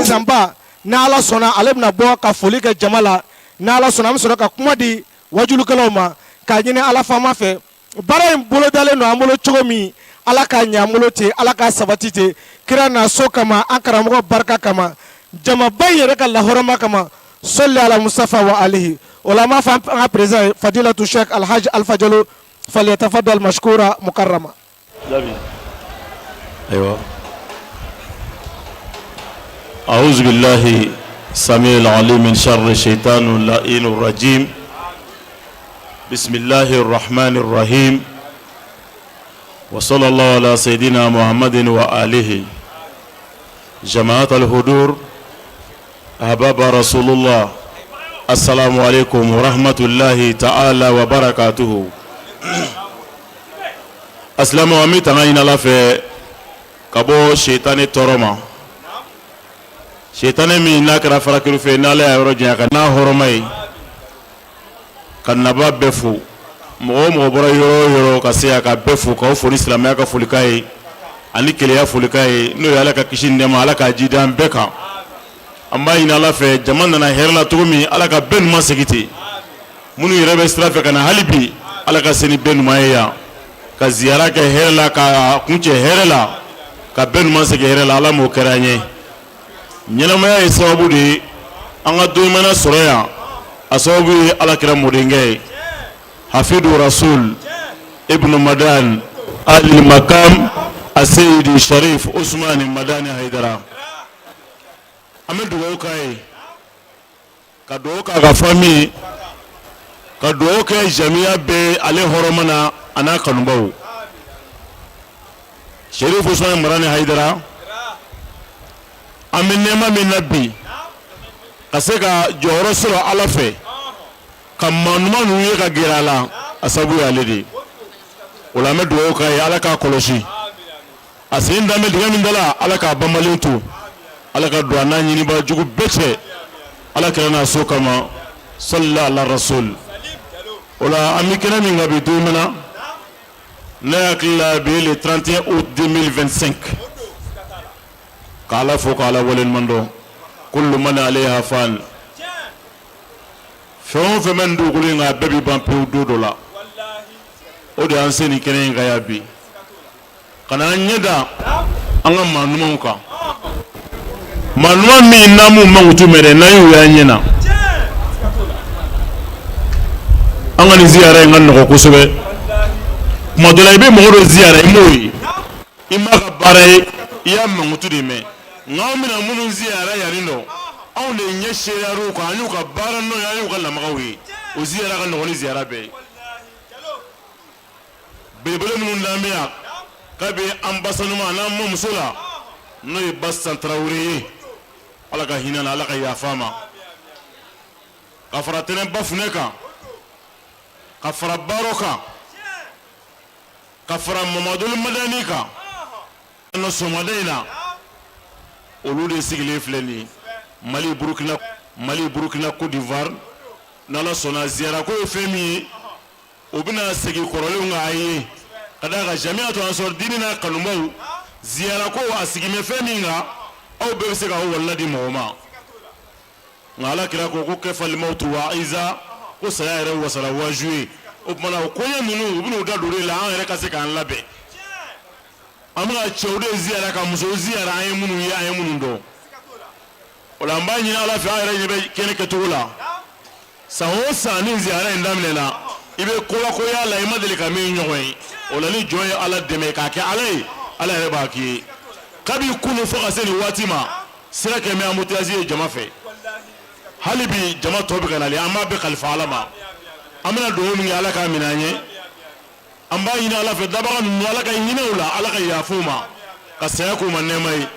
Zanba n'Ala sɔnna ale bɛna bɔ ka foli kɛ jama la n'Ala sɔnna an bɛ sɔrɔ ka kuma di wajulukɛlaw ma k'a ɲini Ala faama fɛ baara in bolodalen don an bolo cogo min Ala k'a ɲɛ an bolo ten Ala k'a sabati ten kira n'a so kama an karamɔgɔ barika kama jamaba in yɛrɛ ka lahɔrɔma kama sɔli ala mustafa wa alihi o la an b'a fɔ an ka président ye fadilatu sheikh alhaji alfa jalo falyatafadal mashkura mukarrama jaabi ayiwa أعوذ بالله السميع العليم من شر الشيطان اللعين الرجيم بسم الله الرحمن الرحيم وصلى الله على سيدنا محمد وآله جماعة الحضور أحباب رسول الله السلام عليكم ورحمة الله تعالى وبركاته Asilamɛw an bɛ tanga ɲini Ala fɛ ka bɔ sitanɛ tɔɔrɔ ma sitanɛ min n'a kɛra farakiri fɛ n'Ala y'a yɔrɔ janya ka n'a hɔrɔma ye ka nabaa bɛɛ fo mɔgɔ o mɔgɔ bɔra yɔrɔ o yɔrɔ ka se yan ka bɛɛ fo k'aw fo ni silamɛya ka folikan ye ani kelenya folikan ye n'o ye Ala ka kisi ni nɛɛma Ala k'a jidi an bɛɛ kan an b'a ɲini Ala fɛ jama nana hɛrɛ la cogo min Ala ka bɛɛ ɲuman segin ten minnu yɛrɛ bɛ sira fɛ ka na hali bi Ala ka se ni bɛɛ ɲuman ye yan ka ziyara kɛ hɛrɛ la ka kuncɛ hɛrɛ la ka bɛɛ ɲuman segin hɛrɛ la Ala m'o kɛra an ye ɲɛnamaya ye sababu de ye an ka don mana sɔrɔ yan a sababu ye Ala kira mɔdenkɛ ye hafidu rasul ibnu madan ali makam aseyidi sharif usumani madani hayidara an bɛ dugawu k'a ye ka dugawu k'a ka famille ka dugawu kɛ jamiya bɛɛ ale hɔrɔma na a n'a kanubaw Sherif Usumani Marani Hayidara an bɛ nɛɛma min na bi ka se ka jɔyɔrɔ sɔrɔ Ala fɛ ka maa ɲuman ninnu ye ka gɛrɛ a la a sababu ye ale de ye o la an bɛ dugawu k'a ye Ala k'a kɔlɔsi a sen dalen bɛ dingɛ min da la Ala k'a banbalen to Ala ka don a n'a ɲinibaa jugu bɛɛ cɛ Ala kira n'a so kama sɔli ala rasul o la an bɛ kɛnɛ min kan bi don min na ne hakili la bi ye le 31 août 2025 k'Ala fo k'Ala waleɲuman dɔn kullu man alayha fan fɛn o fɛn bɛ nin dugukolo in kan a bɛɛ bɛ ban pewu don dɔ la o de y'an se nin kɛnɛ in kan yan bi ka na an ɲɛ da an ka maa ɲumanw kan maa ɲuman min n'an m'u mankutu mɛn dɛ n'an y'u y'an ɲɛ na an ka nin ziyara in ka nɔgɔ kosɛbɛ tuma dɔ la i bɛ mɔgɔ dɔ ziyara i m'o ye i m'a ka baara ye i y'a mankutu de mɛn nka anw bɛna minnu ziyara yan nin nɔ anw de ɲɛ seereyar'u kan an y'u ka baara nɔ ye an y'u ka lamagaw ye o ziyara ka nɔgɔ ni ziyara bɛɛ ye Belebele minnu dalen bɛ yan kabi an ba sanuma an'an mamuso la n'o ye Basitan Tarawele ye Ala ka hinɛ a la Ala ka yafa a ma ka fara Tɛnɛba Funɛ kan ka fara Baro kan ka fara Mamadu Madani kan sɔgɔmada in na olu de sigilen filɛ nin ye Mali Burukina Mali Burukina Côte d'Ivoire n'Ala sɔnna ziyara ko ye fɛn min ye o bɛna segin kɔrɔlenw kan an ye ka d'a kan Jamiyatu Ansɔri Dini n'a kanubaw ziyara ko a sigin bɛ fɛn min kan aw bɛɛ bɛ se k'aw walila di mɔgɔ ma nka ala kira ko ko kafal mawtu waiza ko saya yɛrɛ wasara waaju ye o tuma na o koɲɛ ninnu u bɛn'u da don o de la an yɛrɛ ka se k'an labɛn an bɛna cɛw de ziyara ka musow ziyara an ye minnu ye an ye minnu dɔn o la an b'a ɲini ala fɛ an yɛrɛ ɲɛ bɛ kɛnɛ kɛcogo la san o san ni ziyara in daminɛna i bɛ kolakoya la i ma deli ka min ɲɔgɔn ye o la ni jɔn ye ala dɛmɛ k'a kɛ ala ye ala yɛrɛ b'a k'i ye kabi kunun fo ka se nin waati ma sira kɛ bɛ embouteillage ye jama fɛ. Hali bi jama tɔ bɛ ka nalen, an b'a bɛɛ kalifa Ala ma. An bɛna dugawu min kɛ, Ala k'a minɛ an ye. An b'a ɲini Ala fɛ, dabaga ninnu, Ala ka hinɛ u la, Ala ka yafa u ma, ka saya k'u ma nɛɛma ye.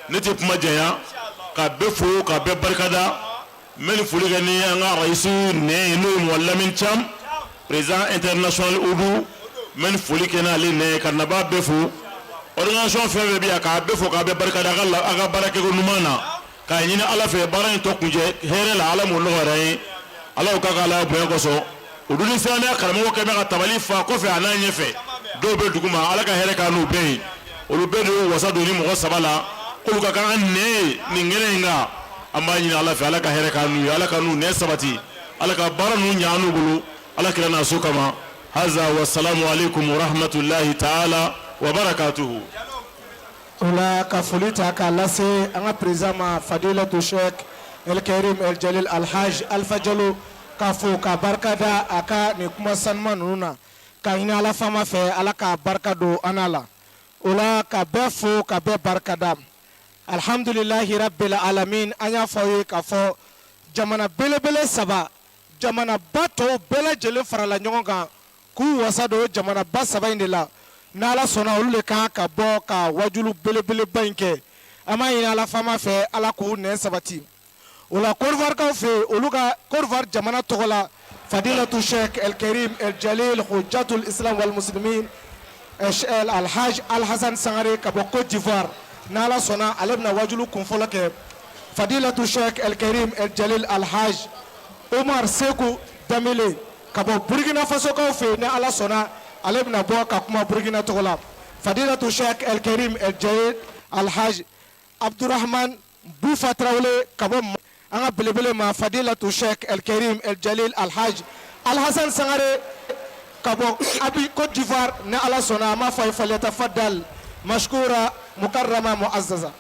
Ne tɛ kuma janya, ka bɛɛ fo, ka bɛɛ barikada. N bɛ nin foli kɛ ni an ka arayisu nɛ ye, n'o ye Mɔgɔ Lamini Cam, président international udu. N bɛ nin foli kɛ n'ale nɛ ye, ka nabaa bɛɛ fo. Organisation fɛn fɛn bɛ yan, k'a bɛɛ fo, k'a bɛɛ barikada a ka baara kɛko ɲuman na, k'a ɲini Ala fɛ, baara in tɔ kuncɛ hɛrɛ la, Ala m'o nɔgɔya an ye. Ala k'a ka Ala bonya kosɔn. Olu ni silamɛya karamɔgɔ kɛlen bɛ ka tabali fa kɔfɛ a n'a ɲɛfɛ, dɔw bɛ dugu ma. Ala ka hɛrɛ k'an n'u bɛɛ ye. Olu bɛɛ de y'u wasa don ni mɔgɔ saba la, k'olu ka kan an nɛ ye nin kɛnɛ in kan. An b'a ɲini Ala fɛ, Ala ka hɛrɛ k'an n'u ye, Ala ka n'u nɛ sabati, Ala ka baara ninnu ɲɛ an n'u bolo, Ala kira n'a so kama. Haza wasalamu aleykum warahmatulahi taala wa barakatuhu. O la ka foli ta k'a lase an ka président ma, Fadilatu Sheikh El Karim El Jalil Alhaj Alpha Jalo, k'a fo k'a barika da a ka nin kuma sanuman ninnu na, k'a ɲini Ala faama fɛ, Ala k'a barika don an n'a la. O la ka bɛɛ fo ka bɛɛ barika da. Alhamdulilahi rabbil alamin. An y'a fɔ aw ye k'a fɔ jamana belebele saba, jamanaba tɔw bɛɛ lajɛlen farala ɲɔgɔn kan k'u wasa don jamanaba saba in de la. N'Ala sɔnna, olu de kan ka bɔ ka wajulu belebeleba in kɛ. An b'a ɲini Ala faama fɛ, Ala k'u nɛn sabati. O la Côte fɛ yen, olu ka Côte d'Ivoire jamana tɔgɔ la, Fadilatu Sheikh El Karim El Jalil Hujjatul Islam wal Muslimin Alhaj Alhasan Sangare ka bɔ Côte d'Ivoire, n'Ala sɔnna, ale bɛna wajulu kunfɔlɔ kɛ. Fadilatu Sheikh El Karim El Jalil Alhaj Omar Seku Danbele ka bɔ Burkina Fasokaw fɛ yen, ni Ala sɔnna, ale bɛna bɔ ka kuma Burkina tɔgɔ la. Fadilatu Sheikh El Karim El Jalil Alhaj Abdurahman Bufa Tarawele ka bɔ an ka belebele ma, Fadilatu Sheikh El Karim El Jalil Alhaj Alhasan Sangare ka bɔ Abi Côte d'Ivoire, ni Ala sɔnna, an b'a fɔ a ye falyatafaddal mashkura mukarrama muazzaza.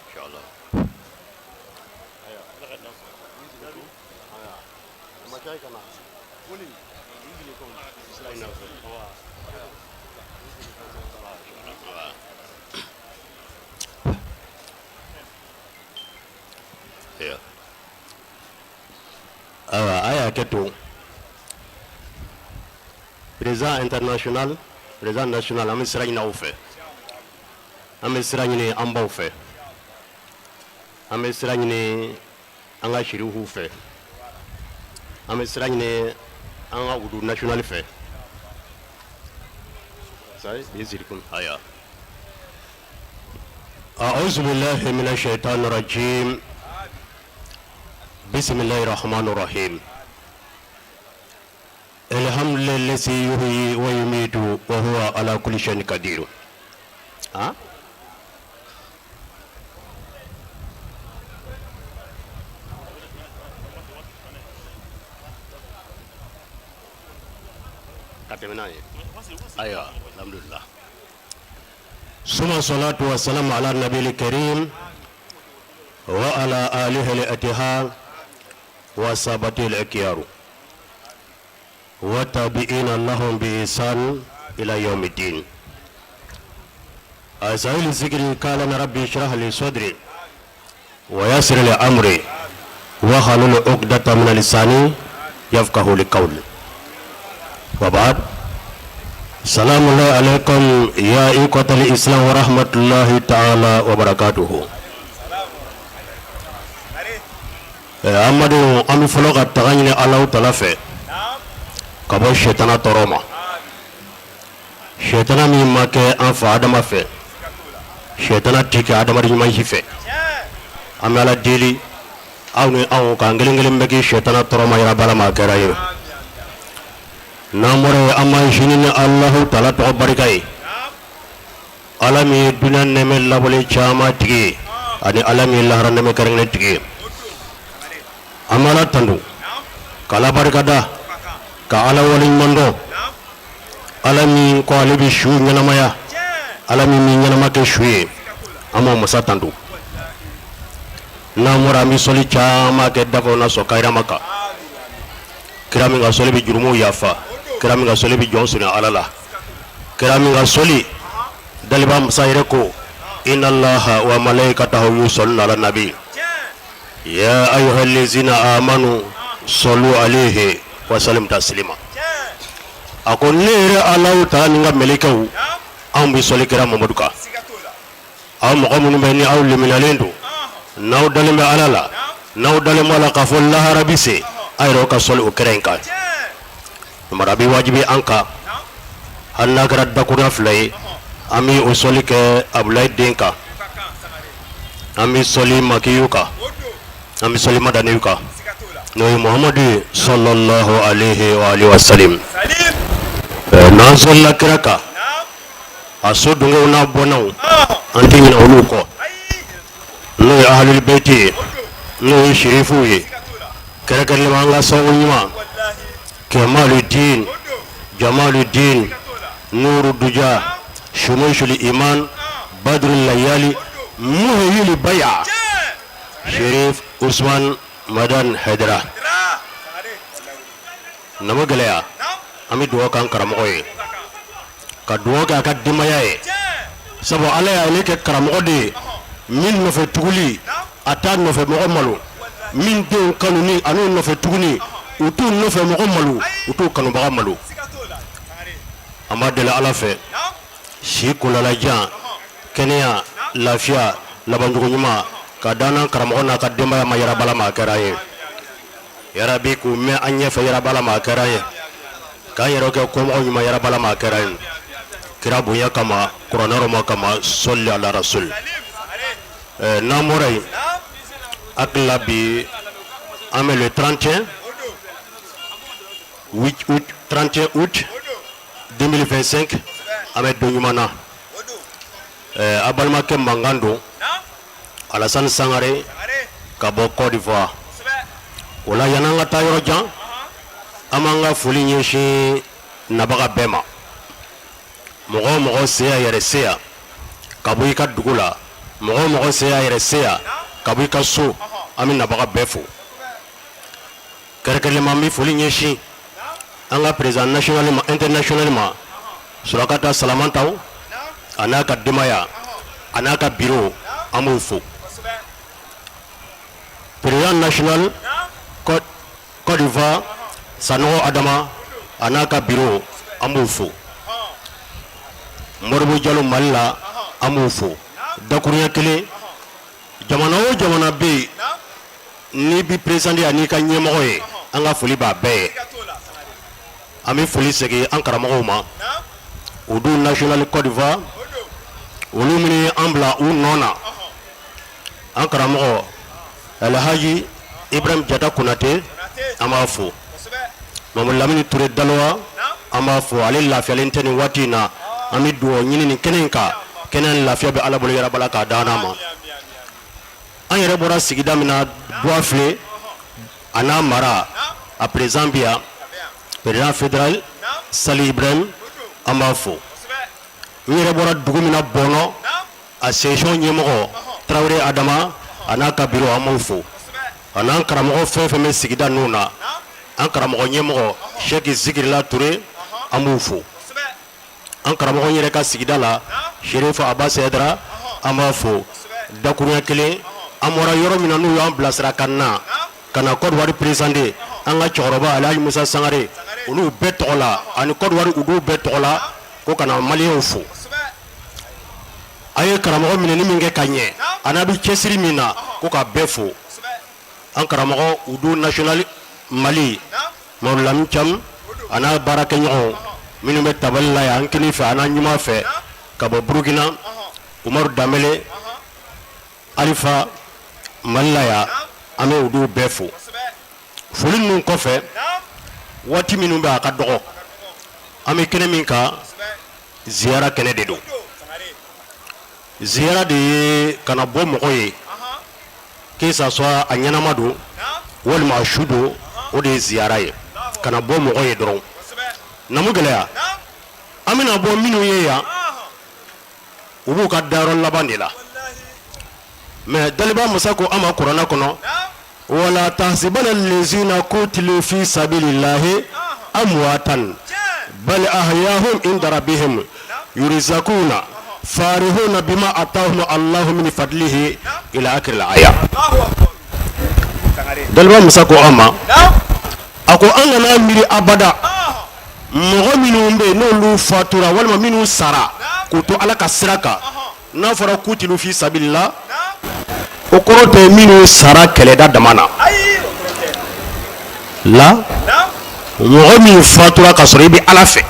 Ayiwa, a y'a kɛ to président international, président national, an bɛ sira ɲini aw fɛ, an bɛ sira ɲini an baw fɛ, an bɛ sira ɲini an ka sirifuw fɛ, an bɛ sira ɲini an ka wudu national fɛ. Ayiwa, أعوذ بالله من الشيطان الرجيم بسم الله الرحمن الرحيم الحمد لله الذي يحيي ويميت وهو على كل شيء قدير ها ayiwa, alhamdulillah suma salatu wa salam ala nabiyil karim wa ala alihi al-athhar wa sahabati al-akhyar wa tabi'ina lahum bi ihsan ila yawmiddin. Azayil zikri qala rabbi shrah li sadri wa yassir li amri wa hlul uqdatan min lisani yafqahu li qawli. Wa ba'd, salamu alaikum ya ikhwatal islam wa rahmatullahi ta'ala wa barakatuhu. Amadu, an bɛ fɔlɔ ka taga ɲini Alahu taala fɛ ka bɔ sɛtana tɔɔrɔ ma, sɛtana min ma kɛ an fa Adama fɛ, sɛtana tɛ kɛ adamaden ɲuman si fɛ. An bɛ Ala deli, aw ni anw k'an kelen kelen bɛ kisi sɛtana tɔɔrɔ ma, yarabi Ala ma kɛra ye. N'an bɔra yen, an b'an sini ni Alahu taala tɔgɔ barika ye, Ala min ye dunya nɛɛmɛ labɔlen caman tigi ye, ani Ala min ye lahara nɛɛmɛ kɛrɛnkɛrɛn tigi ye. An bɛ Ala tantu, ka Ala barikada, ka Ala waleɲuman dɔn, Ala min ko ale bɛ su ɲɛnamaya, Ala min bɛ ɲɛnama kɛ su ye, an b'o masa tantu. N'an bɔra, an bɛ sɔli caman kɛ dafaw na sɔn kayirama kan, kira min ka sɔli bɛ jurumuw yafa, kira min ka sɔli bɛ jɔn surunya Ala la, kira min ka sɔli daliba masa yɛrɛ ko inna allaha wa malaikatahu yusalluna ala nabi ya ayyuhallazina amanu. Sɔlu alayhi wa salim taslima. A ko ne yɛrɛ Alahu taala ni n ka mɛlɛkɛw, anw bɛ sɔli kira Mamadu kan. Aw mɔgɔ minnu bɛ ni aw liminalen don, n'aw dalen bɛ Ala la, n'aw dalen b'a la k'a fɔ lahara bɛ se, a yɛrɛ ka sɔli o kira in kan. Mara bɛ wajibi an kan, hali n'a kɛra dakurunya fila ye, an bɛ o sɔli kɛ Abulayi den kan, an bɛ sɔli makiyu kan, an bɛ sɔli madaniyu kan, n'o ye Muhamadu ye sɔlɔlahu alayhi wa alihi wa salim. N'an sɔlila kira kan, a so dungew n'a bɔnnaw, an tɛ ɲinɛ olu kɔ, n'o ye ahlul bayti ye, n'o ye sirifuw ye, kɛrɛnkɛrɛnnenya an ka sababu ɲuman Kɛmaludin Jamaludin Nuru Duja Sumusul Iman Badrul Layali Muhiyil Baya Sherif Usman Madan Hayidara. Namo gɛlɛya, an bɛ dugawu k'an karamɔgɔ ye, ka dugawu kɛ a ka denbaya ye, sabu Ala y'ale kɛ karamɔgɔ de ye min nɔfɛ tuguli a t'a nɔfɛ mɔgɔ malo, min denw kanuni an'u nɔfɛ tuguni u t'u nɔfɛ mɔgɔ malo, u t'u kanubaga malo. An b'a deli Ala fɛ si kuntaalajan, kɛnɛya, lafiya, labancogo ɲuman ka d'an n'an karamɔgɔ n'a ka denbaya ma yarabala ma a kɛra an ye. Yarabi k'u mɛn an ɲɛfɛ yarabala ma a kɛra an ye. K'an yɛrɛ kɛ kɔmɔgɔ ɲuman yarabala ma a kɛra an ye. Kira bonya kama, kuranɛ hɔrɔma kama, sɔli ala rasul. N'an bɔra yen, hakili la bi an bɛ le 31 août 31 août 2025, an bɛ don ɲuman na. A balimakɛ mankan don, Alasani Sangare ka bɔ Côte d'Ivoire. O la yan'an ka taa yɔrɔ jan, an b'an ka foli ɲɛsin nabaga bɛɛ ma. Mɔgɔ o mɔgɔ se y'a yɛrɛ se yan ka bɔ i ka dugu la, mɔgɔ o mɔgɔ se y'a yɛrɛ se yan ka bɔ i ka so, an bɛ nabaga bɛɛ fo. Kɛrɛnkɛrɛnnenya an bɛ foli ɲɛsin an ka président national ma, international ma, Surakata Salamantaw, a n'a ka denbaya, a n'a ka bureau, an b'o fo. Président national Côte d'Ivoire Sanogo Adama, a n'a ka bureau, an b'o fo. Modibo Jalo Mali la, an b'o fo. Dakuruɲɛ kelen, jamana o jamana bɛ yen n'i b'i présenter yan n'i ka ɲɛmɔgɔ ye, an ka foli b'a bɛɛ ye. An bɛ foli segin an karamɔgɔw ma, Udu national Côte d'Ivoire, olu minnu ye an bila u nɔ na, an karamɔgɔ Alhaji Ibrahim Jata Konate, an b'a fo. Mamadu Lamini Ture Dalowa, an b'a fo. Ale lafiyalen tɛ nin waati in na, an bɛ dugawu ɲini nin kɛnɛ in kan, kɛnɛ in lafiya bɛ Ala bolo yarabala k'a d'an ma. An yɛrɛ bɔra sigida min na, Buwafile a n'a mara, a président bi yan, président fédéral Sali Ibrahim, an b'a fo. N yɛrɛ bɔra dugu min na, Bɔnɔ, a section ɲɛmɔgɔ Tarawele Adama, a n'a ka bureau, an b'o fo. A n'an karamɔgɔ fɛn fɛn bɛ sigida ninnu na, an karamɔgɔ ɲɛmɔgɔ Sɛki Zikirila Ture, an b'u fo. An karamɔgɔ yɛrɛ ka sigida la, Serifu Abasi Hayidara, an b'a fo. Dakurunya kelen, an bɔra yɔrɔ min na, n'u y'an bilasira ka na ka na Côte d'Ivoire présenter, an ka cɛkɔrɔba Alhaji Musa Sangare, olu bɛɛ tɔgɔ la ani Côte d'Ivoire udu bɛɛ tɔgɔ la, ko ka na maliyɛnw fo. A ye karamɔgɔ minɛni min kɛ ka ɲɛ, a n'a bɛ cɛsiri min na, ko ka bɛɛ fo. An karamɔgɔ udu national Mali Mamadu Lamini Cam, a n'a baarakɛɲɔgɔnw minnu bɛ tabali la yan an kinin fɛ, a n'a ɲuman fɛ, ka bɔ Burukina, Umaru Danbele Alifa Mali la yan, an bɛ udu bɛɛ fo. Foli ninnu kɔfɛ, waati minnu bɛ a ka dɔgɔ, an bɛ kɛnɛ min kan, ziyara kɛnɛ de don. Ziyara de ye ka na bɔ mɔgɔ ye, que ça soit a ɲɛnama don walima a su don, o de ye ziyara ye, ka na bɔ mɔgɔ ye dɔrɔn. Namu gɛlɛya, an bɛna bɔ minnu ye yan, u b'u ka dayɔrɔ laban de la. Mais daliba masa ko an ma kuranɛ kɔnɔ, wala tahsabana lezina kutilu fi sabilillahi amwatan bal ahyahum inda rabbihim yurzakuna farihuna bima atahum Allahu min fadlihi ila akhiril aya. Daliba masa ko an ma. ko an kana miiri abada mɔgɔ minnu bɛ yen n'olu fatura walima minnu sara k'u to Ala ka sira kan n'a fɔra kutilu fi sabilillah o kɔrɔ tɛ minnu sara kɛlɛda dama na la mɔgɔ min fatura ka sɔrɔ i bɛ Ala fɛ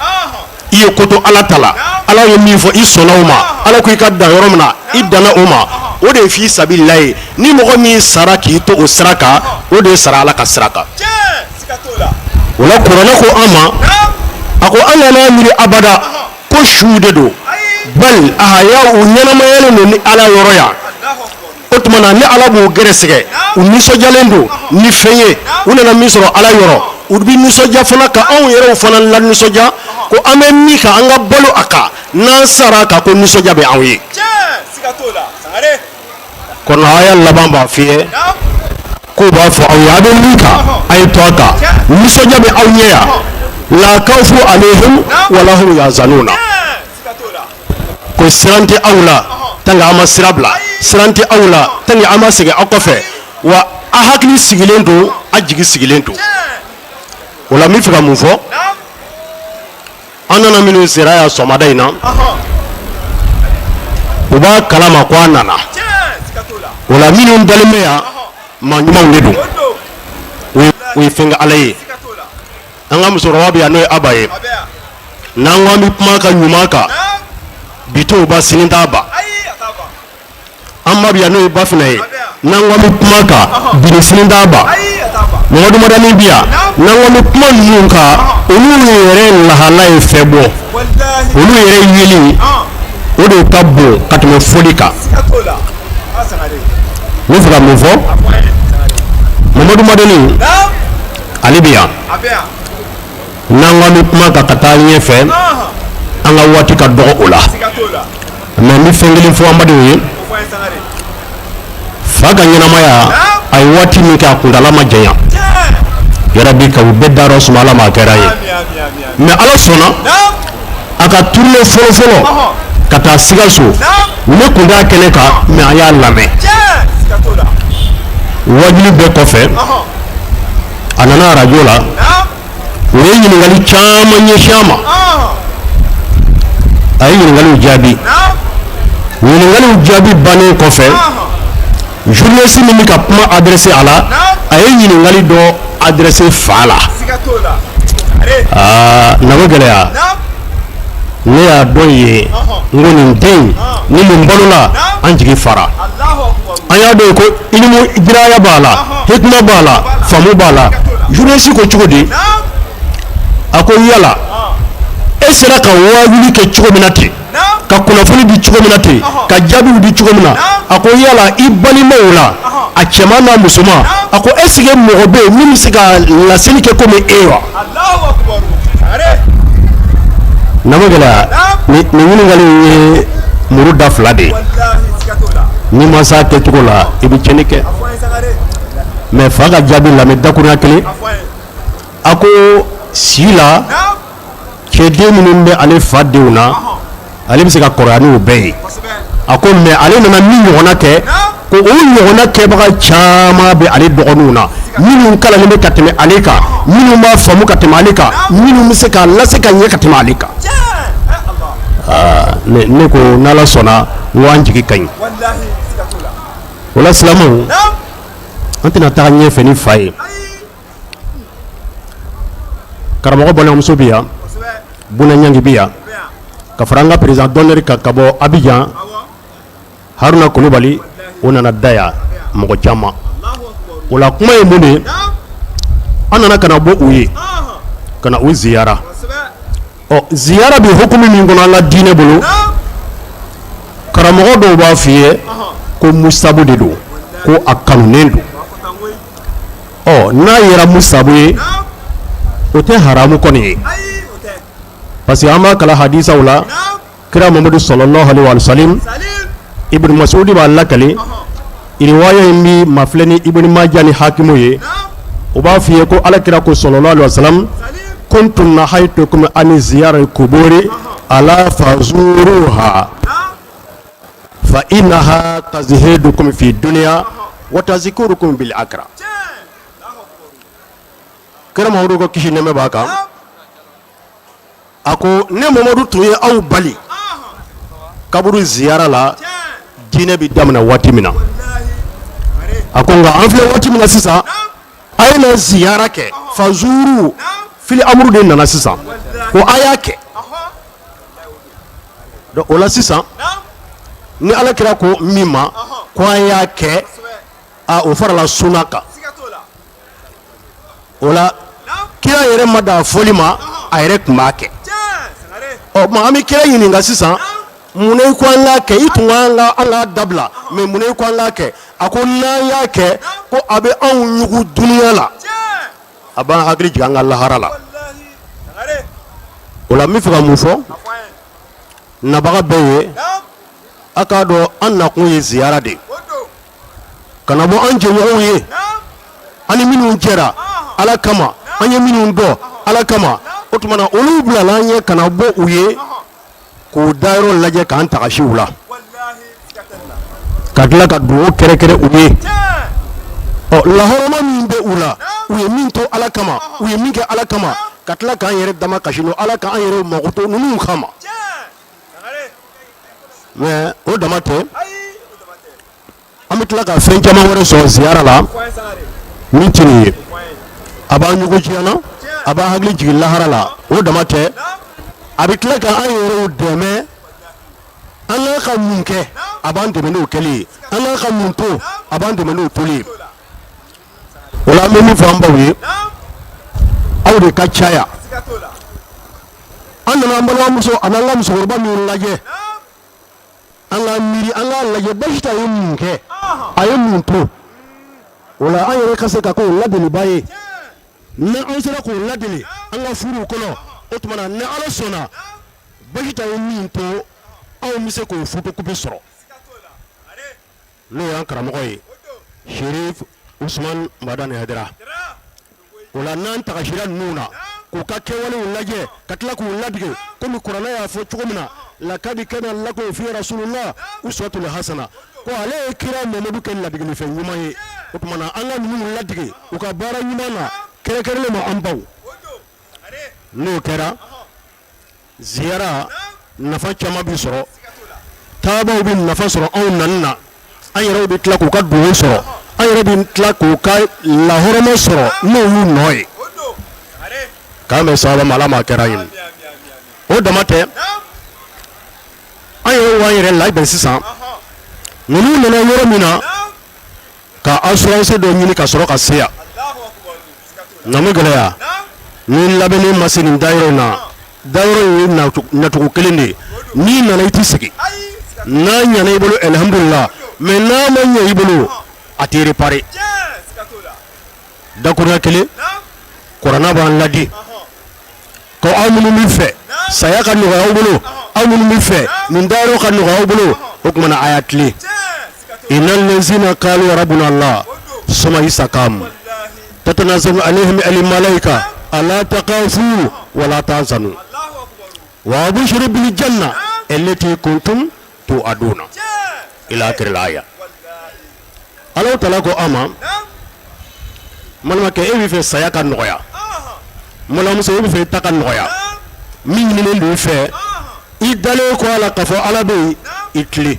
i ye ko to Ala ta la Ala ye min fɔ i sɔnna o ma Ala ko i ka dan yɔrɔ min na i danna o ma o de ye fi sabilillah ye ni mɔgɔ min sara k'i to o sira kan o de sara Ala ka sira kan o la kuranɛ ko an ma a ko an kana miiri abada ko suw de don bal ahaya u ɲɛnamayalen don ni Ala yɔrɔ yan o tuma na ni Ala b'u gɛrɛsɛgɛ u nisɔndiyalen don ni fɛn ye u nana min sɔrɔ Ala yɔrɔ u bɛ nisɔndiya fana ka anw yɛrɛw fana lanisɔndiya ko an bɛ min kan an ka balo a kan n'an sara a kan ko nisɔndiya bɛ anw ye kɔnɔ aya laban b'a f'i ye k'u b'a fɔ aw ye a bɛ min kan a ye to a kan nisɔndiya bɛ aw ɲɛ yan la kawfu alayhim wala hum yahzanuna ko siran tɛ aw la tant que aw ma sira bila siran tɛ aw la tant que aw ma segin aw kɔfɛ wa a hakili sigilen don a jigi sigilen don o la n bɛ fɛ ka mun fɔ an nana minnu sera yan sɔgɔmada in na u b'a kalama ko an nana o la minnu dalen bɛ yan maa ɲumanw de don u ye fɛn kɛ Ala ye an ka musokɔrɔba bɛ yan n'o ye Aba ye n'an ko an bɛ kuma ka ɲuman kan bi t'o ban sini t'a ban an ba bɛ yan n'o ye Bafinɛ ye n'an ko an bɛ kuma kan bi ni sini t'a ban Mamadu Madani bɛ yan n'an ko an bɛ kuma ninnu kan olu yɛrɛ lahala ye fɛn bɔ olu yɛrɛ yeli o de ka bon ka tɛmɛ fɔli kan n bɛ fɛ ka mun fɔ Mamadu Madani ale bɛ yan n'an ko an bɛ kuma kan ka taa ɲɛfɛ an ka waati ka dɔgɔ o la mais n bɛ fɛn kelen fɔ an badenw ye fa ka ɲɛnamaya a ye waati min kɛ a kuntaala ma janya yarabi ka u bɛɛ dayɔrɔ suma Ala ma a kɛra ye mais Ala sɔnna a ka tournée fɔlɔfɔlɔ ka taa Sikaso ne tun t'a kɛnɛ kan mais an y'a lamɛn wajuli bɛɛ kɔfɛ a nana arajo la u ye ɲininkali caman ɲɛsin a ma a ye ɲininkaliw jaabi ɲininkaliw jaabi bannen kɔfɛ journaliste min bɛ ka kuma adressé a la a ye ɲininkali dɔ adressé fa la aa nako gɛlɛya ne y'a dɔn yen n ko nin den ni nin balola an jigi fara an y'a dɔn ko ilimu diraya b'a la hikima b'a la faamu b'a la journaliste ko cogo di a ko yala e sera ka waajuli kɛ cogo min na ten ka kunnafoni di cogo min na ten ka jaabiw di cogo min na a ko yala i balimaw la a cɛman n'a musoman a ko est-ce que mɔgɔ bɛ yen min bɛ se ka laseli kɛ komi e wa nako gɛlɛya nin ɲininkali in ye muru da fila de ye n'i ma s'a kɛcogo la i bɛ tiɲɛni kɛ mais fa ka jaabi lamɛn dakurunya kelen a ko si la cɛden minnu bɛ ale fa denw na ale bɛ se ka kɔrɔya n'o bɛɛ ye a ko mais ale nana min ɲɔgɔnna kɛ ko o ɲɔgɔnna kɛbaga caman bɛ ale dɔgɔninw na minnu kalannen bɛ ka tɛmɛ ale kan minnu b'a faamu ka tɛmɛ ale kan minnu bɛ se k'a lase ka ɲɛ ka tɛmɛ ale kan ne ko n'Ala sɔnna n ko an jigi ka ɲi o la silamɛw an tɛna taa ɲɛfɛ ni fa ye karamɔgɔ balimamuso bɛ yan Buna Ɲangi bɛ yan ka fara an ka président d'honneur kan ka bɔ Abidjan Haruna Kulubali o nana da yan mɔgɔ caman o la kuma ye mun de ye an nana ka na bɔ u ye ka na u ziyara ɔ ziyara bɛ hukumu min kɔnɔ an ka diinɛ bolo karamɔgɔ dɔw b'a f'i ye ko musabu de don ko a kanunen don ɔ n'a yɛrɛ musabu ye o tɛ haramu kɔni ye parce que an b'a kalan hadisaw la kira Mamadu sallallahu alaihi wa sallam Ibn Masudi b'a lakali riwaya in bɛ mafilɛ ni Ibn Maja ni Hakimu ye o b'a f'i ye ko ala kira ko sallallahu alaihi wa sallam kuntu nahaytukum ani ziyara kuburi ala fazuruha fa innaha tazhidukum fi dunya wa tazkurukum bil akhirah. Kira Mamadu ko kisi nɛɛmɛ b'a kan, a ko ne Mamadu tun ye aw bali kaburu ziyara la diinɛ bɛ daminɛ waati min na, a ko nka an filɛ waati min na sisan, a ye na ziyara kɛ. Fazuru fili amuru de nana sisan ko a y'a kɛ. Donc o la sisan, ni Ala kira ko min ma ko an y'a kɛ, a o farala sunna kan. O la kira yɛrɛ ma dan fɔli ma, a yɛrɛ tun b'a kɛ. Ɔ tuma an bɛ kira ɲininka sisan, mun na i ko an k'a kɛ? I tun ko an k'a dabila, mais mun na i ko an k'a kɛ? A ko n'an y'a kɛ, ko a bɛ anw ɲugu dunuya la, a b'an hakili jigin an ka lahara la. O la n bɛ fɛ ka mun fɔ nabaga bɛɛ ye? A k'a dɔn an nakun ye ziyara de ye, ka na bɔ an jɛɲɔgɔnw ye, an ni minnu jɛra Ala kama, an ye minnu dɔn Ala kama. O tuma na olu bilala an ɲɛ ka na bɔ u ye, k'u dayɔrɔ lajɛ, k'an tagasi u la, ka tila ka dugawu kɛrɛkɛrɛ u ye. Ɔ lahɔrɔma min bɛ u la, u ye min to Ala kama, u ye min kɛ Ala kama, ka tila k'an yɛrɛ dama kasi n'o Ala k'an yɛrɛ makoto ninnu kama. Mais o dama tɛ, an bɛ tila ka fɛn caman wɛrɛ sɔrɔ ziyara la min tɛ nin ye. A b'an ɲugu diɲɛ na, a b'an hakili jigin lahara la. O dama tɛ, a bɛ tila ka an yɛrɛw dɛmɛ. An kan ka mun kɛ, a b'an dɛmɛ n'o kɛli ye. An kan ka mun to, a b'an dɛmɛ n'o toli ye. O la an bɛ min fɔ an baw ye, aw de ka caya. An nana an balimamuso ani an ka musokɔrɔba min lajɛ, an ka miiri, an k'a lajɛ Basita ye mun kɛ, a ye mun to. O la an yɛrɛ ka se ka k'o ladeliba ye. Ni an sera k'o ladeli an ka furuw kɔnɔ, o tuma na ni Ala sɔnna, Basita ye min to, anw bɛ se k'o photocopie sɔrɔ, n'o y'an karamɔgɔ ye, Sherif Usman Madani Hayidara. O la n'an tagasira ninnu na, k'u ka kɛwalew lajɛ, ka tila k'u ladege komi kuranɛ y'a fɔ cogo min na, lakadi kana lakum fi rasulillah uswatul hasana, ko ale ye kira Mamadu kɛ ladegelifɛn ɲuman ye. O tuma na an ka ninnu ladege u ka baara ɲuman na, kɛrɛnkɛrɛnnen ma an baw. N'o kɛra, ziyara nafa caman bɛ sɔrɔ. Taabaw bɛ nafa sɔrɔ anw nani na, an yɛrɛw bɛ tila k'u ka dugawu sɔrɔ, an yɛrɛ bɛ tila k'u ka lahɔrɔma sɔrɔ n'o y'u nɔ ye. K'an bɛn sababa ma, Ala m'a kɛra ye. O dama tɛ, an yɛrɛ b'an yɛrɛ labɛn sisan. Ninnu nana yɔrɔ min na ka assurance dɔ ɲini ka sɔrɔ ka se yan, namu gɛlɛya ni labɛnnen ma se nin dayɔrɔ in na. Dayɔrɔ in ye nacogo kelen de ye, n'i nana i tɛ segin. N'a ɲɛna i bolo, alhamdulillah, mais n'a ma ɲɛ i bolo, a tɛ réparer. Dakurunya kelen, kuranɛ b'an ladi ko aw minnu bɛ fɛ saya ka nɔgɔya aw bolo, aw minnu bɛ fɛ nin dayɔrɔ ka nɔgɔya aw bolo, o tuma na a y'a tilen. Innal lazina qalu rabbuna Allah summa istaqamu tatanazzalu alayhim al malaika alla takhafu wala tahzanu wa abshiru bil janna allati kuntum tu'aduna ila akhiril aya. Ala taala ko an ma, balimakɛ, e bɛ fɛ saya ka nɔgɔya, balimamuso, e bɛ fɛ i ta ka nɔgɔya, min ɲininen don i fɛ, i dalen kɔ a la k'a fɔ Ala bɛ yen, i tilen.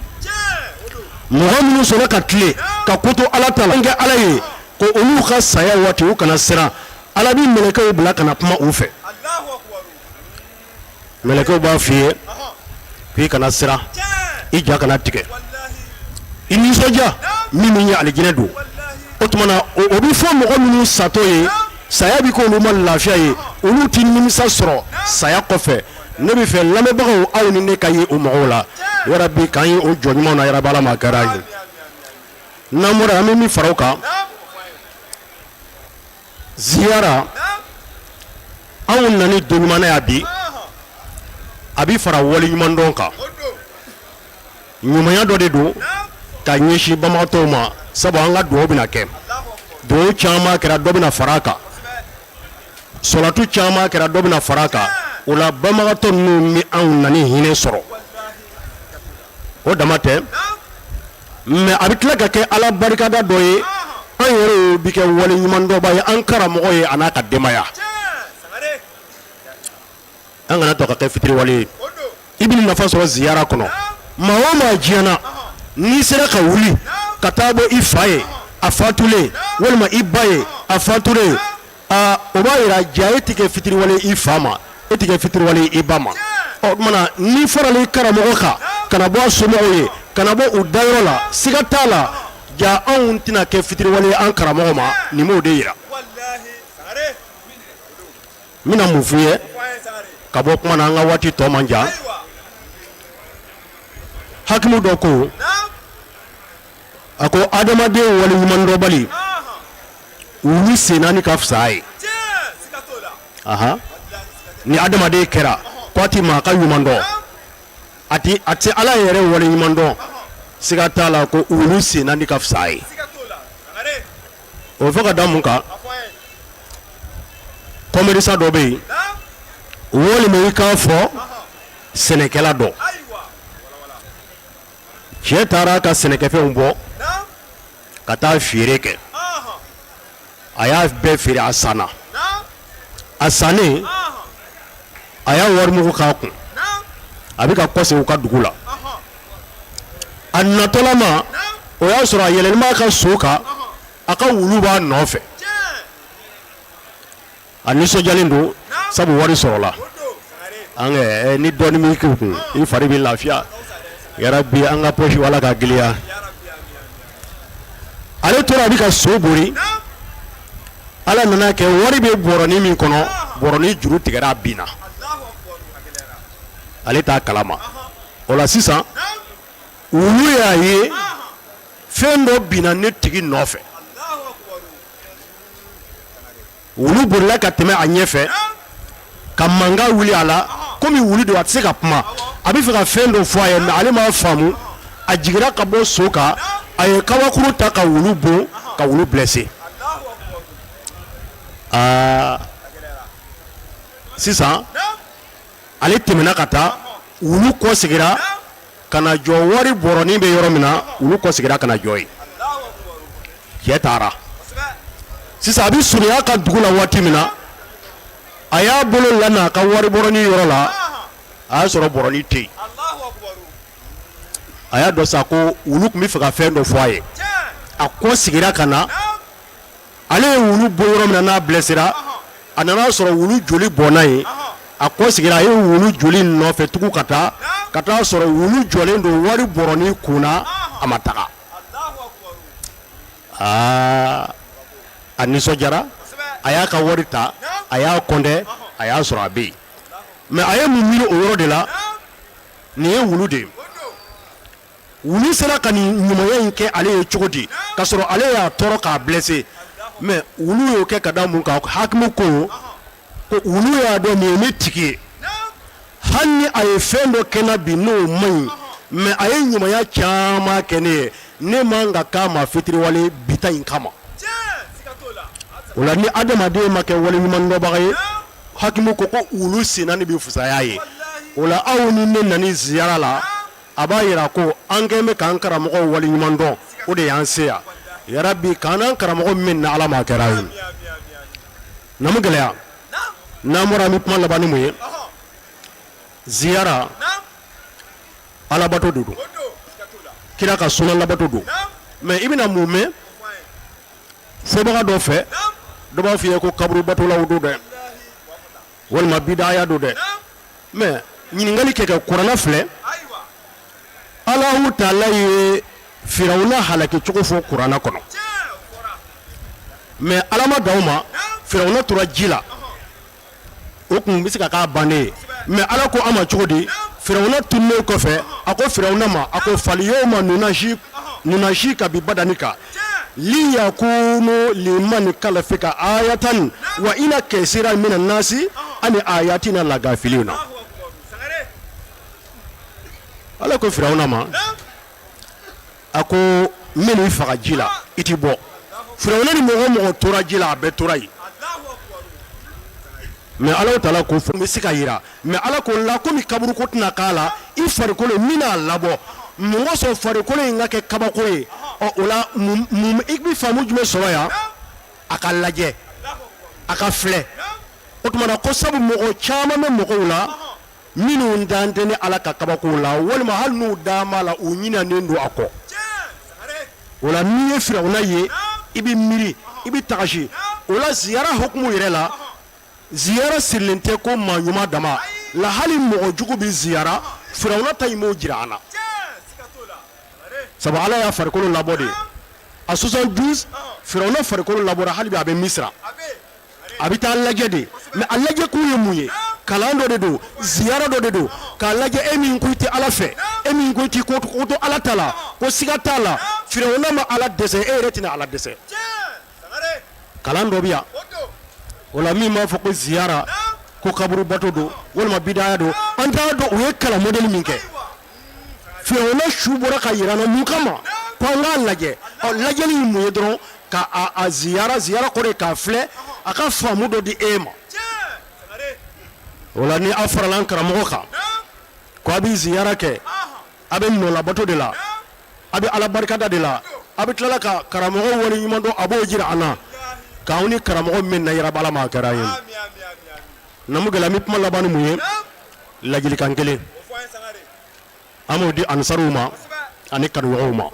Mɔgɔ minnu sɔnna ka tilen ka ko to Ala ta la kɛ Ala ye, ko olu ka saya waati, u kana siran. Ala bɛ mɛlɛkɛw bila ka na kuma u fɛ. Mɛlɛkɛw b'a f'i ye k'i kana siran, i ja kana tigɛ, i nisɔndiya, min bɛ ɲɛ alijinɛ don. O tuma na o bɛ fɔ mɔgɔ minnu satɔ ye, saya bɛ k'olu ma lafiya ye, olu tɛ nimisa sɔrɔ saya kɔfɛ. Ne bɛ fɛ lamɛnbagaw, aw ni ne ka ye o mɔgɔw la. Yarabi, k'an ye o jɔn ɲumanw na. Yarabi, Ala ma kɛra ye. N'an bɔra, an bɛ min fara o kan, ziyara, anw nani don ɲuman na yan bi, a bɛ fara waleɲumandɔn kan. Ɲumanya dɔ de don ka ɲɛsin banbagatɔw ma, sabu an ka dugawu bɛna kɛ. Dugawu caman kɛra, dɔ bɛna fara a kan. Sɔlatu caman kɛra, dɔ bɛna fara a kan. O la banbagatɔ ninnu bɛ anw nani hinɛ sɔrɔ. O dama tɛ, mais a bɛ tila ka kɛ Ala barikada dɔ ye. An yɛrɛ bɛ kɛ wale ɲumandɔnba ye an karamɔgɔ ye a n'a ka denbaya. An kana to ka kɛ fitiriwale ye. I bɛ nafa sɔrɔ ziyara kɔnɔ. Maa o maa diɲɛ na, n'i sera ka wuli ka taa bɔ i fa ye a fatulen, walima i ba ye a fatulen, aa o b'a jira ja e tɛ kɛ fitiriwale i fa ma, e tɛ kɛ fitiriwale i ba ma. Ɔ o tuma na n'i farala i karamɔgɔ kan ka na bɔ a somɔgɔw ye, ka na bɔ u dayɔrɔ la, siga t'a la ja anw tɛna kɛ fitiriwale ye an karamɔgɔ ma. Nin b'o de jira. N bɛna mun f'i ye ka bɔ kuma na, an ka waati tɔ man jan. Hakimu dɔ ko, a ko adamaden waleɲumandɔnbali, wulu sen naani ka fisa a ye. Ahan, ni adamaden kɛra ko a ti maa ka ɲuman dɔn, a ti a tɛ Ala yɛrɛ waleɲuman dɔn, siga t'a la ko wulu sen naani ka fisa a ye. O fɔ ka da mun kan? Commerçant dɔ bɛ yen, walima i k'a fɔ sɛnɛkɛla dɔ. Cɛ taara ka sɛnɛkɛfɛnw bɔ ka taa feere kɛ. A y'a bɛɛ feere, a sanna. A sannen, a y'a warimugu k'a kun, a bɛ ka kɔsegin u ka dugu la. A natɔlama, o y'a sɔrɔ a yɛlɛlen b'a ka so kan, a ka wulu b'a nɔfɛ. A nisɔndiyalen don sabu wari sɔrɔla. An ni dɔɔnin b'i kun, i fari bɛ lafiya. Yarabi, an ka poche, Ala ka giliya. Ale tora a bɛ ka so bori. Ala nana kɛ, wari bɛ bɔrɔnin min kɔnɔ, bɔrɔnin juru tigɛra, a binna, ale t'a kalama. O la sisan, wulu y'a ye fɛn dɔ binna ne tigi nɔfɛ. Wulu bolila ka tɛmɛ a ɲɛfɛ ka mankan wuli a la. Komi wulu don, a tɛ se ka kuma, a bɛ fɛ ka fɛn dɔ fɔ a ye, mais ale m'a faamu. A jiginra ka bɔ so kan, a ye kabakuru ta ka wulu bon, ka wulu blessé. Aa, sisan ale tɛmɛna ka taa, wulu kɔ seginna ka na jɔ wari bɔrɔnin bɛ yɔrɔ min na. Wulu kɔ seginna ka na jɔ yen. Cɛ taara. Sisan a bɛ surunya ka dugu la waati min na, a y'a bolo la a ka wari bɔrɔnin yɔrɔ la, a y'a sɔrɔ bɔrɔnin tɛ yen. A y'a dɔn sa ko wulu tun bɛ fɛ ka fɛn dɔ fɔ a ye. A kɔ seginna ka na. Ale ye wulu bon yɔrɔ min na n'a blessera, a nana sɔrɔ wulu joli bɔnna yen. A kɔ seginna, a ye wulu joli nɔfɛ tugun ka taa, ka taa sɔrɔ wulu jɔlen don wari bɔrɔnin kun na, a ma taga. Aa, a nisɔndiyara, a y'a ka wari ta, a y'a compter, a y'a sɔrɔ a bɛ yen. Mais a ye mun miiri o yɔrɔ de la? Nin ye wulu de ye. Wulu sera ka nin ɲumanya in kɛ ale ye cogo di, ka sɔrɔ ale y'a tɔɔrɔ k'a blessé? Mais wulu y'o kɛ ka da mun kan? Hakimu ko ko wulu y'a dɔn nin ye ne tigi ye. Hali ni a ye fɛn dɔ kɛ n na bi n'o man ɲi, mais a ye ɲumanya caman kɛ ne ye. Ne man ka k'a ma fitiriwale bita in kama. O la, ni adamaden ma kɛ waleɲumandɔnbaga ye, hakimu ko ko wulu sen naani bɛ fisaya ye. O la, aw ni ne nani ziyara la, a b'a jira ko an kɛlen bɛ k'an karamɔgɔ waleɲuman dɔn. O de y'an se yan. Yarabi, k'an n'an karamɔgɔ min na, Ala ma kɛra ye namu gɛlɛya. N'an bɔra, an bɛ kuma laban ni mun ye? Ziyara, alabato de don, kira ka suna labato don. Mais i bɛna mun mɛn fɔbaga dɔ fɛ? Dɔ b'a fɔ i ye ko kaburu batolaw don dɛ, walima bidaya don dɛ. Mais ɲininkali kɛ kɛ kuranɛ filɛ. Alahu taala ye Firawuna halaki cogo fɔ kuranɛ kɔnɔ, mais Ala ma dan o ma. Firawuna tora ji la, o tun bɛ se ka k'a bannen ye, mais Ala ko a ma cogo di? Firawuna tununnen kɔfɛ, a ko Firawuna ma, a ko falyawma nunajjika bi badanika liyakunu liman khalfaka ayatan wa inna kasiran mina nasi an ayatina lagafiluna. Ala ko Firawuna ma, a ko n bɛn'i faga ji la, i ti bɔ. Firawuna ni mɔgɔ o mɔgɔ tora ji la, a bɛɛ tora yen. Mais Ala taala ko fɛn bɛ se ka jira, mais Ala ko la, komi kaburu ko tɛna k'a la, i farikolo min n'a labɔ mɔgɔ sɔn farikolo in ka kɛ kabako ye. Ɔ, o la mun i bɛ faamu jumɛn sɔrɔ yan? A ka lajɛ, a ka filɛ. O tuma na ko sabu mɔgɔ caman bɛ mɔgɔw la minnu dan tɛ ni Ala ka kabakow la, walima hali n'u dan b'a la, u ɲinɛnen don a kɔ. O la n'i ye Firawuna ye, i bɛ miiri, i bɛ tagasi. O la ziyara hukumu yɛrɛ la, ziyara sirilen tɛ ko maa ɲuman dama la, hali mɔgɔ jugu bɛ ziyara. Firawuna ta in b'o jira an na, sabu Ala y'a farikolo labɔ de a 72. Firawuna farikolo labɔra, hali bi a bɛ Misira, a bɛ taa lajɛ de. Mais a lajɛ kun ye mun ye? Kalan dɔ de don, ziyara dɔ de don, k'a lajɛ e min ko i tɛ Ala fɛ, e min ko i t'i ko to Ala ta la, ko siga t'a la, Firawuna ma Ala dɛsɛ, e yɛrɛ tɛna Ala dɛsɛ. Kalan dɔ bɛ yan. O la min b'a fɔ ko ziyara ko kaburu bato don walima bidaya don, an t'a dɔn u ye kalan modèle min kɛ. Firawuna su bɔra ka yira an na mun kama? Ko an k'a lajɛ. Ɔ, lajɛli ye mun ye dɔrɔn? Ka a ziyara. Ziyara kɔrɔ ye k'a filɛ, a ka faamu dɔ di e ma. O la ni aw farala an karamɔgɔ kan ko a bɛ ziyara kɛ, a bɛ nɔlabato de la, a bɛ Ala barikada de la, a bɛ tilala ka karamɔgɔ wale ɲuman dɔn, a b'o jira an na k'anw ni karamɔgɔ min na yɛrɛ bala ma a kɛra an ye. Namugɛlɛ, an bɛ kuma laban ni mun ye? Ladilikan kelen an b'o di ansaruw ma ani kanuɲɔgɔnw ma.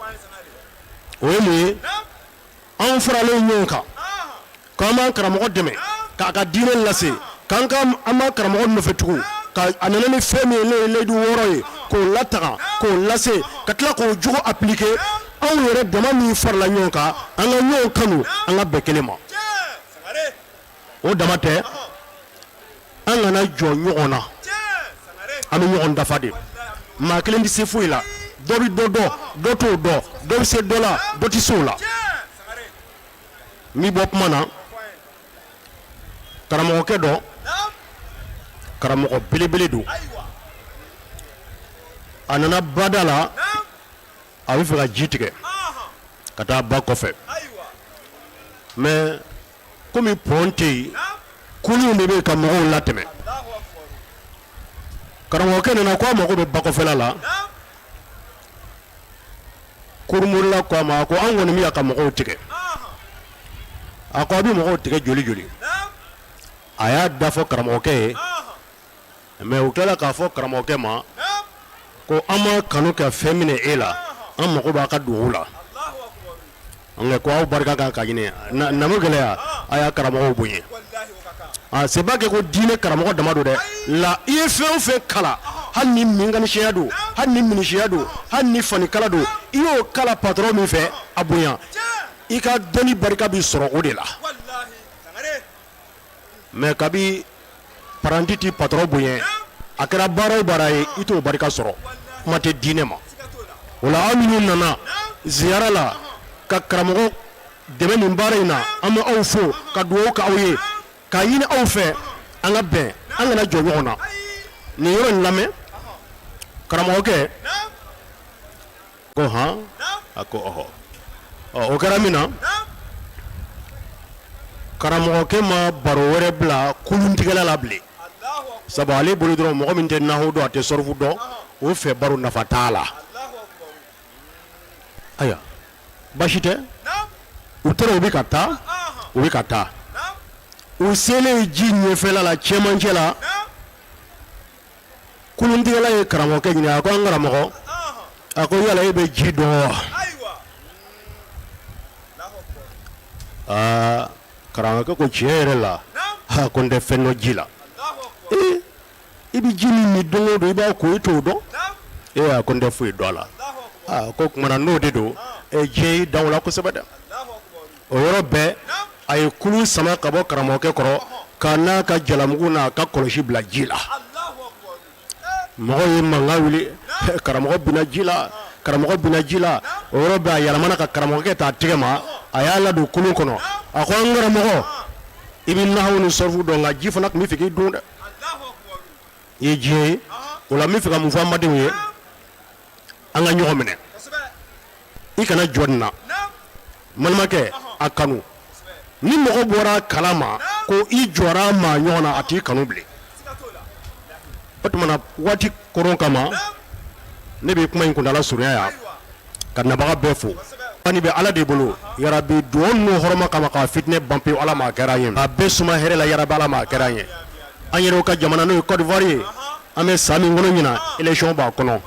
O ye mun ye? Anw faralen ɲɔgɔn kan k'an b'an karamɔgɔ dɛmɛ k'a ka diinɛ lase, k'an ka an b'an karamɔgɔ nɔfɛ tugun, ka a nana ni fɛn min ye, n'o ye layidu 6 ye, k'o lataga, k'o lase, ka tila k'o jogo appliquer. Anw yɛrɛ dama min farala ɲɔgɔn kan, an ka ɲɔgɔn kanu, an ka bɛn kelen ma. O dama tɛ, an kana jɔ ɲɔgɔn na, an bɛ ɲɔgɔn dafa de. Maa kelen tɛ se foyi la. Dɔ bɛ dɔ dɔn, dɔ t'o dɔn, dɔ bɛ se dɔ la, dɔ tɛ se o la. N bɛ bɔ kuma na. Karamɔgɔkɛ dɔ, karamɔgɔ belebele don, a nana bada la, a bɛ fɛ ka ji tigɛ ka taa ba kɔfɛ, mais komi pont tɛ yen, kulun de bɛ ka mɔgɔw latɛmɛ. Karamɔgɔkɛ nana ko a mago bɛ bakɔfɛla la. Kurunmorila ko a ma ko an kɔni bɛ yan ka mɔgɔw tigɛ. A ko a bɛ mɔgɔw tigɛ joli joli? A y'a da fɔ karamɔgɔkɛ ye, mais u tilala k'a fɔ karamɔgɔkɛ ma ko an ma kanu ka fɛn minɛ e la, an mago b'a ka dugawu la. Nka ko aw barika kan ka ɲini namu gɛlɛya, a y'a karamɔgɔw bonya. A c'est pas que ko diinɛ karamɔgɔ dama don dɛ. La i ye fɛn o fɛn kalan, hali ni mécanicien don, hali ni menuisier don, hali ni fanikala don, i y'o kalan patron min fɛ, a bonya, i ka dɔnni barika bɛ sɔrɔ o de la. Mais kabi apprenti tɛ patron bonya, a kɛra baara o baara ye, i t'o barika sɔrɔ, kuma tɛ diinɛ ma. O la aw minnu nana ziyara la ka karamɔgɔ dɛmɛ nin baara in na, an bɛ aw fo ka dugawu kɛ aw ye, k'a ɲini aw fɛ an ka bɛn, an kana jɔ ɲɔgɔn na. Nin yɔrɔ in lamɛn, karamɔgɔkɛ ko hɔn, a ko ɔhɔ. Ɔ, o kɛra min na, karamɔgɔkɛ ma baro wɛrɛ bila kuluntigɛla la bilen, sabu ale bolo dɔrɔn, mɔgɔ min tɛ nahu dɔn, a tɛ sɔrɔfu dɔn, o fɛ baro nafa t'a la. Ayiwa, baasi tɛ. U taara, u bɛ ka taa, u bɛ ka taa, u selen ji ɲɛfɛla la, cɛmancɛ la, Kuluntigɛla ye karamɔgɔkɛ ɲininka, a ko an karamɔgɔ, a ko yala e bɛ ji dɔn wa? Aa, karamɔgɔkɛ ko tiɲɛ yɛrɛ la, a ko n tɛ fɛn dɔn ji la. Ee, i bɛ ji min min don o don, i b'a ko, i t'o dɔn? Ee, a ko n tɛ foyi dɔn a la. Aa, ko tuma na n'o de don, e diɲɛ y'i dan o la kosɛbɛ dɛ. O yɔrɔ bɛɛ, a ye kulun sama ka bɔ karamɔgɔkɛ kɔrɔ, ka n'a ka jalamugu n'a ka kɔlɔsi bila ji la. Mɔgɔw ye mankan wuli, karamɔgɔ binna ji la, karamɔgɔ binna ji la. O yɔrɔ bɛɛ, a yɛlɛmana ka karamɔgɔkɛ ta a tɛgɛ ma, a y'a ladon kulun kɔnɔ. A ko an karamɔgɔ, i bɛ nahawu ni sɔrɔfu dɔn, nka ji fana tun bɛ fɛ k'i dun dɛ. I ye diɲɛ ye. O la n bɛ fɛ ka mun fɔ an badenw ye? An ka ɲɔgɔn minɛ. I kana jɔ nin na, balimakɛ, a kanu. Ni mɔgɔ bɔra a kala ma ko i jɔra maa ɲɔgɔn na, a t'i kanu bilen. O tuma na waati koron kama, ne bɛ kuma in kuntaala surunya yan ka nabaga bɛɛ fo. Ani bɛ Ala de bolo yarabi dugawu ninnu hɔrɔma kama ka fitinɛ ban pewu Ala ma a kɛra an ye a bɛɛ suma hɛrɛ la yarabi Ala ma a kɛra an ye an yɛrɛw ka jamana n'o ye Côte d'Ivoire ye an bɛ san min kɔnɔ ɲinan élection b'a kɔnɔ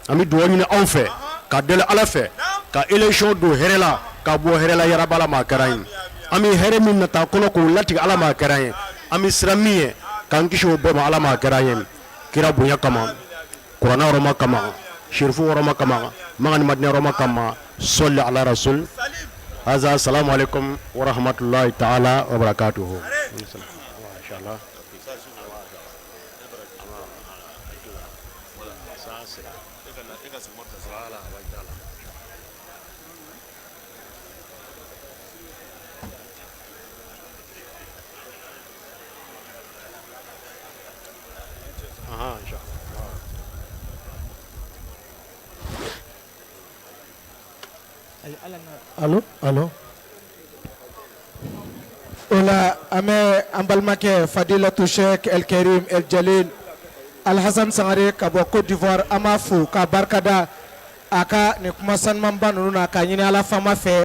an bɛ dugawu ɲini aw fɛ ka deli Ala fɛ ka élection don hɛrɛ la ka bɔ hɛrɛ la yarabi Ala ma a kɛra an ye an bɛ hɛrɛ min nata kɔnɔ k'o latigɛ Ala ma a kɛra an ye an bɛ siran min ɲɛ k'an kisi o bɛɛ ma Ala ma a kɛra an ye kira bonya kama kuranɛ hɔrɔma kama sirifu hɔrɔma kama Makan ni Madina hɔrɔma kama sɔli ala rasul haza salamu alaikum wa rahmatullahi ta'ala wa barakatuhu inshallah. Allo allo o la an bɛ an balimakɛ Fadilatu Sheikh El Karim El Jalil Alhasan Sangare ka bɔ Côte d'Ivoire an b'a fo k'a barikada a ka nin kuma sanumanba ninnu na k'a ɲini Ala faama fɛ.